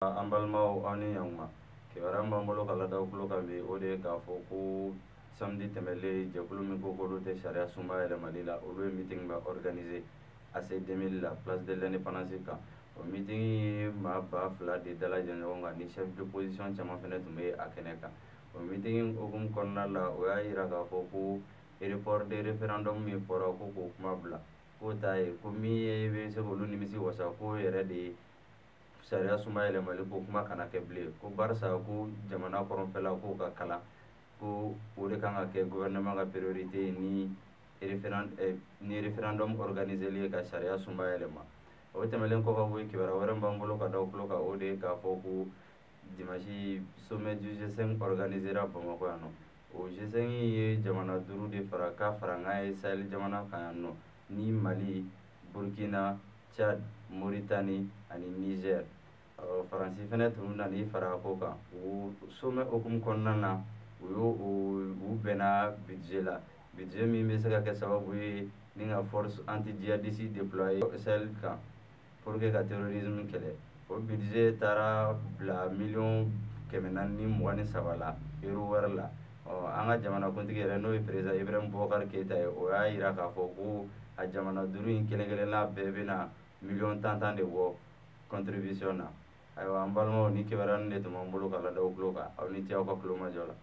An balimaw, aw ni ɲankuma. Kibaruya min b'an bolo ka ladaw tulo kan bi, o de ye k'a fɔ ko samedi tɛmɛlen, jɛkulu min ko k'olu tɛ sariya sunba yɛlɛmali la, olu ye meeting ba organiser AC 2000 la, place de l'Indépendance kan. O meeting ye maa 2000 de dalajɛ ɲɔgɔn kan, ni chef d'opposition caman fɛnɛ tun bɛ a kɛnɛ kan. O meeting hukumu kɔnɔna la, o y'a yira k'a fɔ ko report de référendum min fɔra, ko k'o kuma bila, k'o t'a ye ko min ye bɛ se k'olu nimisi wasa, k'o yɛrɛ de ye sariya sunba yɛlɛmali ko kuma kana kɛ bilen, ko barisa ko jamana kɔrɔnfɛla k'o ka kalan, ko o de kan ka kɛ gouvernement ka priorité ni référendum organisé ye ka sariya sunba yɛlɛma. O tɛmɛnen kɔ ka bɔ yen, kibaruya wɛrɛ min b'an bolo ka da tulo kan, o de ye k'a fɔ ko dimanche, sommet du G5 organisera Bamakɔ yan nɔ. O G5 ye jamana duuru de fara ka farankan ye Sahel jamana kan yan nɔ, ni Mali, Burkina, Tchad, Mauritanie ani Niger. Faransi fɛnɛ tun nana fara ko kan. O sommet hukumu kɔnɔna na, u y'o u bɛnna budget la, budget min bɛ se ka kɛ sababu ye ni ka force anti djihadiste déployer Sahel kan pour que ka terrorisme kɛlɛ. O budget taara bila 423 miliyɔn la euro wɛrɛ la. Ɔ, an ka jamanakuntigi yɛrɛ, n'o ye président Ibrahim Boubacar Keïta ye, o y'a yira k'a fɔ ko a jamana duuru in kelen kelenna bɛɛ bɛna 10 10 miliyɔn de bɔ contribution na. Ayiwa, an balimaw, ni kibaruya de tun b'an bolo ka ladaw tulo kan. Aw ni ce aw ka tulomajɔ la.